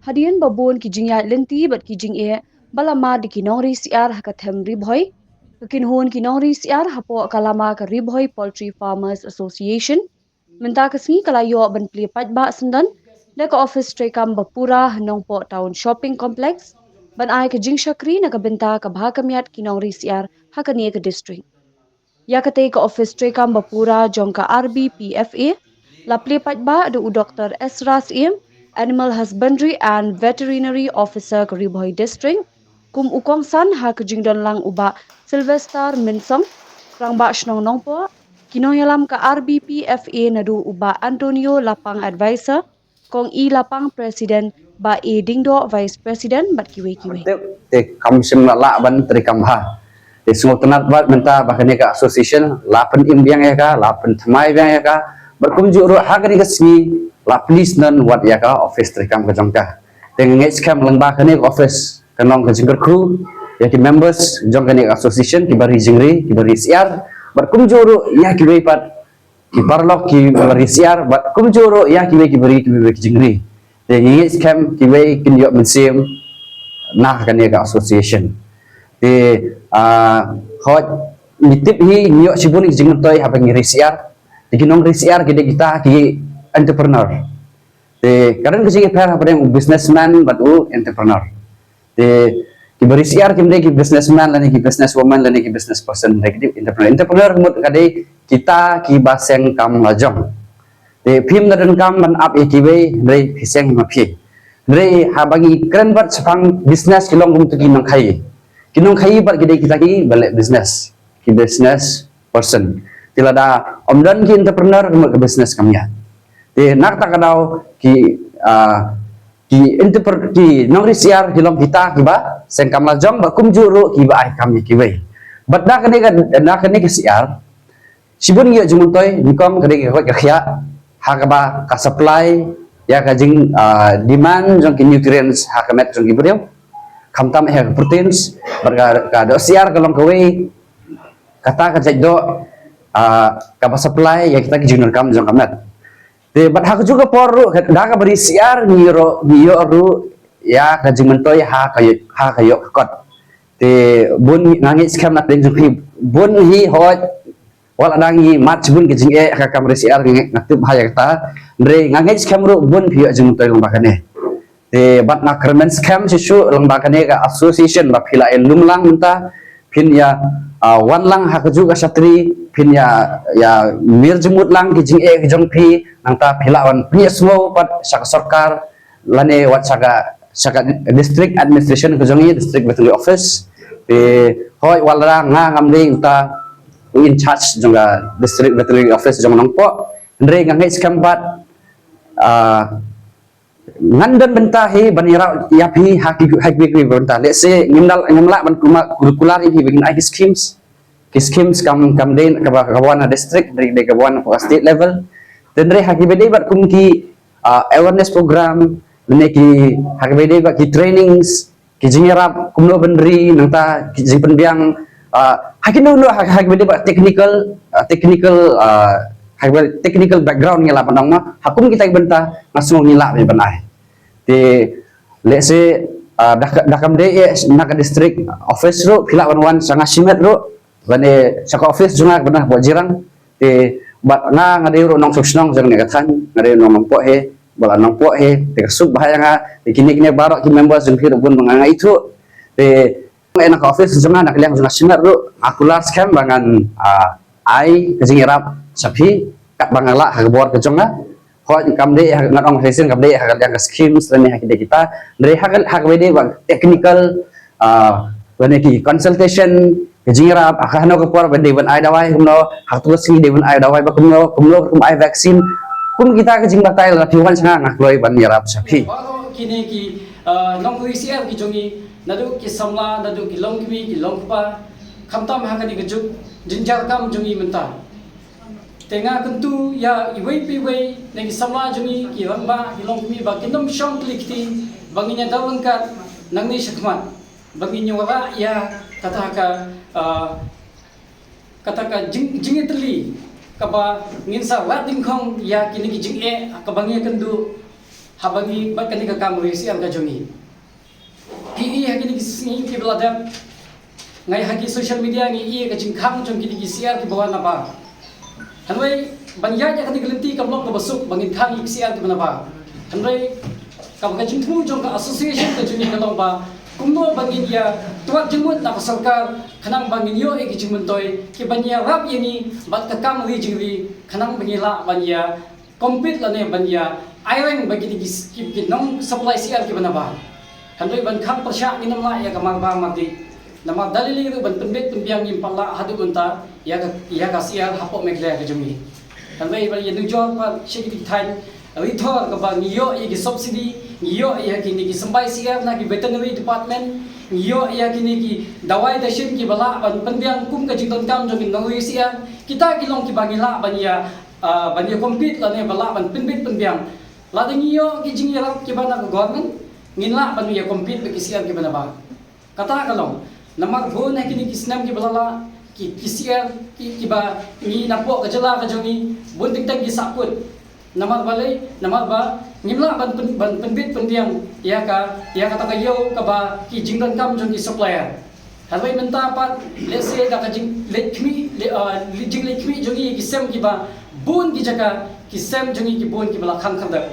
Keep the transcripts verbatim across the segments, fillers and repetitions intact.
Hadien ba bun ki jingïaid lynti bad ki jingeh ba la mad da ki nongri syiar ha ka them Ri Bhoi, ka kynhun ki nongri syiar hapoh ka lama ka Ri Bhoi Poultry Farmers Association mynta ka sngi ka la ïoh ban plie paidbah syndon da ka office treikam ba pura ha Nongpoh Town Shopping Complex ban ai ka jingshakri na ka bynta ka bha ka miat ki nongri syiar ha kane ka district. Ïa katei ka office treikam ba pura jong ka R B P F A la plie paidbah da u Doctor Ezra Syiem, Animal Husbandry and Veterinary Officer ka Ri Bhoi District, kum u kongsan ha ka jingdon lang u Bah Sylvester Mynsong, Rangbah Shnong Nongpoh, ki nongïalam ka R B P F A naduh u Bah Antonio Lapang, Advisor, Kong E Lapang, President, Bah A Diengdoh, Vice President, bad kiwei kiwei. Te kam shym la lah ban treikam bha. Te sngewtynnat bad mynta ba kane ka association la pynim biang ïa ka, la pynthymmai biang ïa ka. Bad kumjuh ruh ha kane ka sngi la plie syndon wat ïa ka office treikam ka jong ka. Te nga ngeit skhem lyngba kane ka office kan long ka jingkyrkhu ïa ki members jong kane ka association, kiba ri jingri, kiba ri syiar. Bad kumjuh ruh ïa kiwei pat ki paralok kiba ri syiar, bad kumjuh ruh ïa kiwei kiba ri kiwei ki jingri. Te ngi ngeit skhem kiwei kin ïoh mynsiem na kane ka association. Te, ah, hooid, ngi tip hi ngi ïoh shibun ki jingmyntoi haba ngi ri syiar. Te ki nongri syiar ki dei kita ki entrepreneur. Te ka don ka jingïapher hapdeng u businessman bad u entrepreneur. Te kiba ri syiar kim dei ki businessman lane ki businesswoman lane ki business person, dei ki entrepreneur. Entrepreneur mut ka dei kita kiba seng kam la jong. Te phim da donkam ban ap ïa kiwei, hynrei phi seng ma phi. Hynrei haba ngi kren bad shaphang business ki long kum tu ki nongkhaïi. Ki nongkhaïi bad ki dei kita kiba leh business, ki business person. Te lada ym don ki entrepreneur, ka mut ka business kam ïaid. Te na kata ka daw ki, ah, ki entrepreneur, ki nongri syiar ki long kita kiba seng kam la jong, bad kumjuh ruh kiba ai kam ïa kiwei. Bad na kane ka, na kane ka syiar, shibun ngi ïoh jingmyntoi, nyngkong ka dei ka koit ka khiah, ha kaba ka supply ïa ka jing, ah, demand jong ki nutrients ha ka met jong ki briew. Khamtam ha ka proteins, bad ka, ka dohsyiar ka long kawei kata ka jait doh, ah, kaba supply ïa kita ki jingdonkam jong ka met. Te bad ha kajuh ka por ruh, da kaba ri syiar ngi ruh, ngi ïoh ruh ïa ka jingmyntoi ha ka ïoh, ha ka ïoh ka kot. Te bun, nga ngeit skhem na pdeng jong phi, bun hi hooid, wat la dang ngi mad shibun ki jingeh ha ka kam ri syiar, nga tip bha ïa kata. Hynrei nga ngeit skhem ruh bun phi ïoh jingmyntoi lyngba kane. Te bad nga kyrmen skhem shisha lyngba kane ka association ba phi la ïalum lang mynta, phin ïa, ah, wan lang ha kajuh ka shatri, phin ïa, ïa mir jingmut lang ki jingeh ki jong phi, nangta phi lah wan pynïasngew pat sha ka sorkar lane wat sha ka, sha ka district administration ka jong ngi, district veterinary office. Te hooid, wat la nga ngam dei uta u in charge jong ka district veterinary office jong Nongpoh, hynrei nga ngeit skhem pat, ah, ngan don bynta hi ban ïarap ïa phi ha ki, ha ki, ki bynta. Let's say ngim lah, ngim lah ban kuma, kular ïa phi ba ngin ai ki schemes. Ki schemes kam, kam dei kaba, kaba wan na district, dei, dei kaba wan na state level. Te hynrei ha kiba dei bad kum ki, ah, awareness program, lane ki, ha kiba dei bad ki trainings, ki jingïarap kumno ban ri, nangta ki jingpynbiang, ah, ha kino kino, ha, ha kiba dei bad technical, ah, technical, ah, ha kiba technical background ngi lah ban ong, ha kum kita ki bynta nga sngew ngi lah ban ai. Te let's say, ah, da ka, da kam dei, eh, na ka district office ruh phi lah ban wan sha nga shimet ruh, lane sha ka office jong nga kaba na Nongpoh Jirang. Te bad nga, nga dei ruh u nongshong shnong jong kane ka thaiñ, nga dei u nong Nongpoh hi, ba la Nongpoh hi, te ka suk bha ïa nga. Te kine, kine baroh ki members jong phi ruh bun ba nga, nga ithuh. Te nga na ka office jong nga, na ka liang jong nga shimet ruh nga kular skhem ba ngan, ah, ai ka jingïarap sha phi katba nga lah ha ka bor ka jong nga. Hooid, kam dei ha, ngan ong shisien kam dei ha ka liang ka schemes lane ha ki dei kita, hynrei ha ka, ha kaba dei bad technical, ah, lane ki consultation, ka jingïarap ha kano ka por ba dei ban ai dawai kumno, ha kato ka sngi dei ban ai dawai ba kumno, kumno kum ai vaccine. Kum kita ki jingbatai, lada phi wan sha nga, nga kloi ban ïarap sha phi. Baroh kine ki, ah, nongri syiar ki jong ngi, naduh ki samla, naduh ki longkmie, ki longkpa, khamtam ha kane ka juk jynjar kam jong ngi mynta. Te nga kyntu ïa iwei pa iwei na ki samla jong ngi, ki rangbah, ki longkmie, ba kin ym shong kli kti, ba ngin ïa daw ryngkat nangne shakhmat, ba ngin ïa wanrah ïa kata ka, ah, kata ka jing, jingïatylli kaba ngin sa rat ding khong ïa kine ki jingeh kaba ngi kynduh haba ngi bad kane ka kam ri syiar ka jong ngi. Phi i ha kine ki sngi kiba la dep, ngi ha ki social media ngi i ka jingkhang jong kine ki syiar kiba wan na bar. Hynrei ban ïaid ïa kane ka lynti kam long kaba suk ba ngin khang ïa ki syiar kiba na bar. Hynrei kaba ka jingthmu jong ka association ka jong ngi ka long ba kumno ba ngin ïa tuat jingmut na ka sorkar khnang ba ngin ïoh ïa ki jingmyntoi kiban ïarap ïa ngi bad ka kam ri jingri khnang ba ngi lah ban ïa compete lane ban ïa aireng ba kine ki, ki, ki nong supply syiar kiba na bar. Hynrei ban khang pyrshah ngin ym lah ïa ka marba mardi. Namar da lei lei ruh ban pynbeit pynbiang ngim pat lah haduh mynta ïa ka, ïa ka syiar hapoh Meghalaya ka jong ngi. Hynrei ban ïa nujor pat sha ki thaiñ ri thor kaba ngi ïoh ïa ki subsidy, ngi ïoh ïa kine ki symbai syiar na ki veterinary department, ngi ïoh ïa kine ki dawai dashin kiba lah ban pynbiang kum ka jingdonkam jong ki nongri syiar. Kita ki long kiba ngi lah ban ïa, ah, ban ïa compete lane ba lah ban pynbeit pynbiang. Lada ngi ïoh ki jingïarap kiba na ka government, ngin lah ban ïa compete bad ki syiar kiba na bar. Kata ka long namar bun ha kine ki snem kiba la leit ki, ki syiar ki, kiba ngi napoh ka jylla ka jong ngi bun teng teng ki sahkut. Namar balei? Namar ba ngim lah ban pyn, ban pynbeit pynbiang ïa ka, ïa kata ka ïew kaba ki jingdonkam jong ki supplier. Hynrei mynta pat, let's say, da ka jingleit khmih, le, ah, jingleit khmih jong ngi ki sem kiba bun ki jaka, ki sem jong ngi ki bun kiba la khang khyrdep.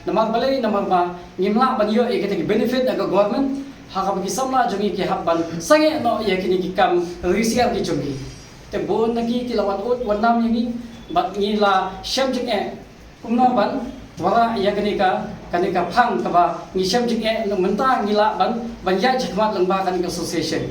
Namar balei? Namar ba ngim lah ban ïoh ïa kita ki benefit na ka government ha kaba ki samla jong ngi ki hap ban sangeh noh ïa kine ki kam ri syiar ki jong ngi. Te bun na ki ki la wan ud wan nam ïa ngi bad ngi la shem jingeh kumno ban wanrah ïa kane ka, kane ka phang kaba ngi shem jingeh. Mynta ngi lah ban, ban ïaid shakhmat lyngba kane ka association.